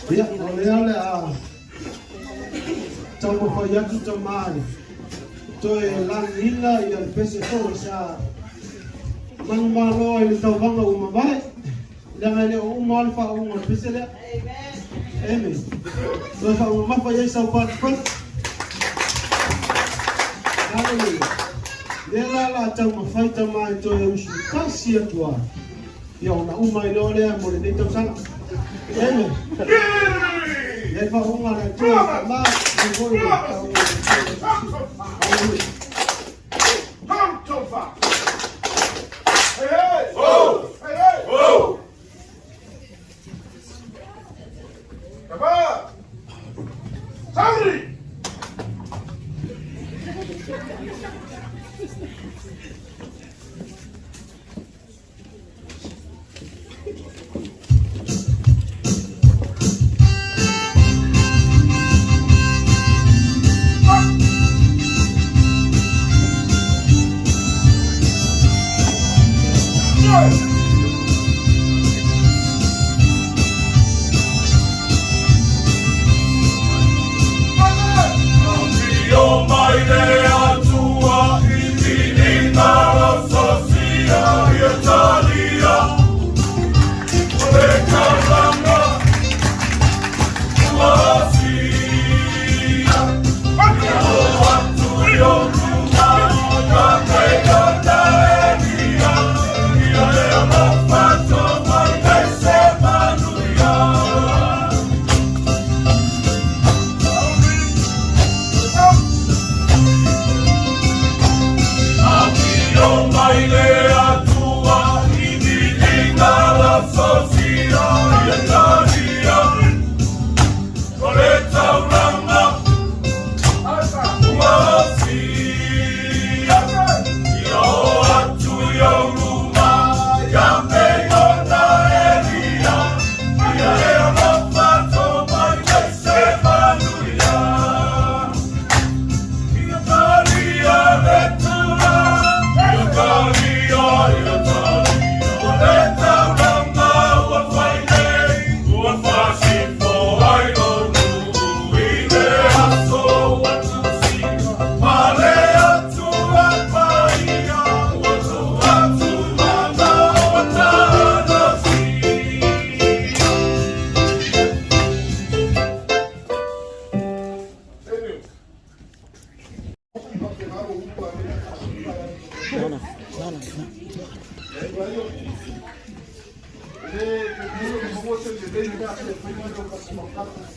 Ia, o lea o le a taumafai atu tama e toe lagiina ia le pese foi sa manumalo ai le tauvaga ua mavae, leaga e le o uma lava le faauuga o le pese lea. Amen. Toe faamamafa i ai sau patupatu. Hallelujah. Lea la la taumafai tama e toe usu tasi atu lava. Ia ona uma ai loa lea mo lenei tausaga. Amen. Lea faauuga a le Atua i tama, lea foi le faauuga a le Atua. Hallelujah.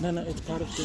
No, it's part of the.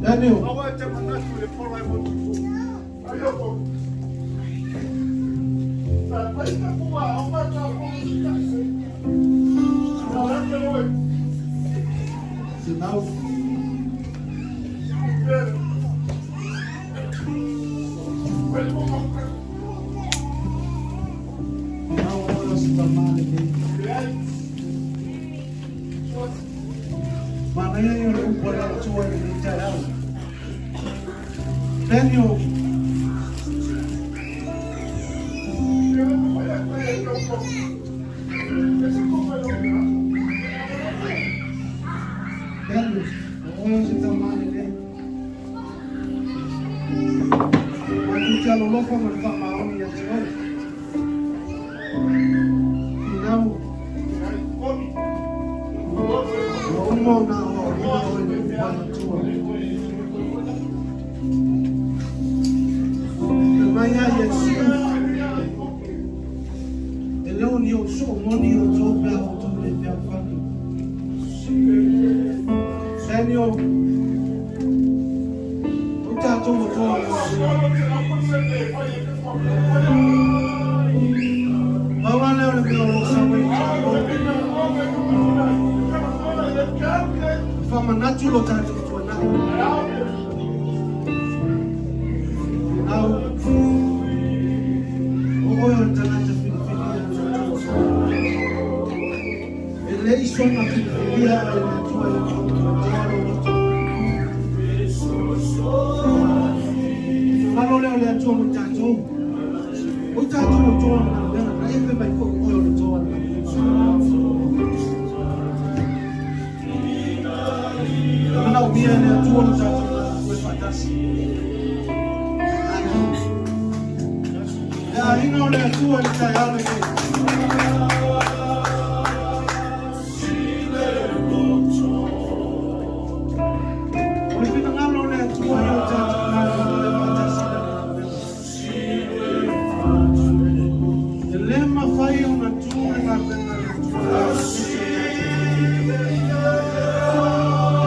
Daniel. Sinau. Sinau o se tama lenei. Manaia ia o le upu a le Atua i lenei taeao. Daniel. Daniel, o oe o se tama lelei. Matou te alolofa ma le faamaoni ia te oe. Finau, ua uma ona aoaoina oe i le upu a le Atua. Iesu. E le o ni ou soomoni o outou pe a outou le fealofani. Daniel, o tatou ua toa Pau lava lea o le mea o lo o sau ai i tatou. E faamanatu lo tatou tuanai. Au, o oe o le tagata filifilia e le Atua. E le i soona filifilia e le Atua i le toa lou loto. Finagalo lea o le Atua mo i tatou. O i tatou o toa o le galuega, na e fai mai foi o oe o le toa o le galuega. E manaomia e le Atua lo tatou galulue faatasi. Le aiga o le Atua i le taeao lenei. O le finagalo o le Atua ia o tatou galulue faatasi i lana galuega. E le mafai ona tu le galuega a le Atua pe a faapea o tatou.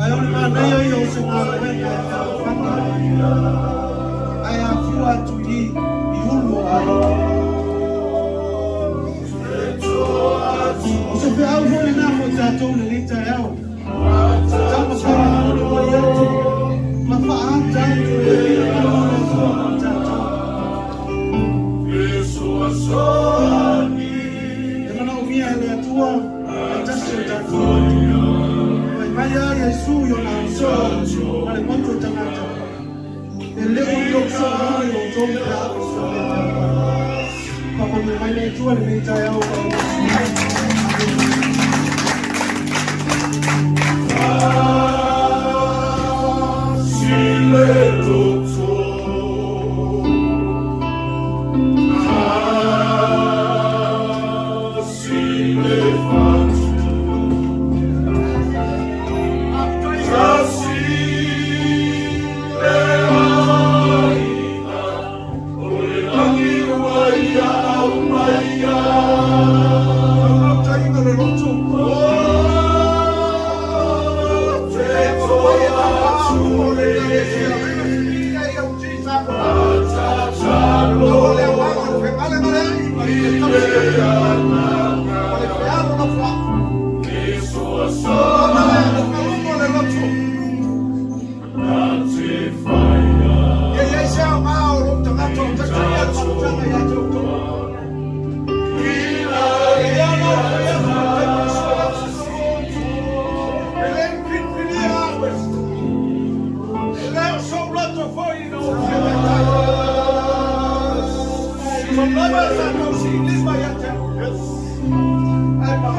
Ae o le manaia ia o se galuega e fealofani ae afua atu i i ulu o aiga. O se feau foi lena mo i tatou i lenei taeao. Taumafai e molimoli atu ma faaata atu le finagalo o le Atua mo i tatou. E manaomia e le Atua le tasi o tatou loto. Fai mai a Iesu i ona ausoo ma le motu o tagata, E le o ni ou soomoni outou pe a outou le fealofani. Faamanuia mai le Atua i lenei taeao ma ou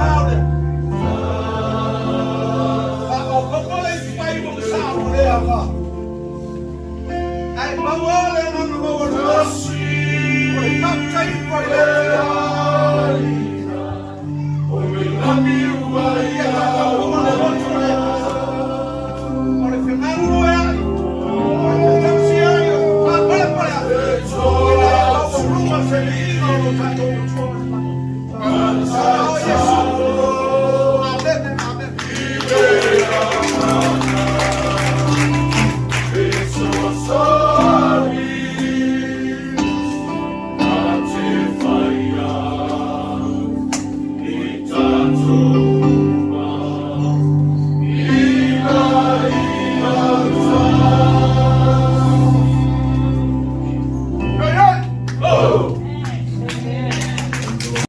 Amene.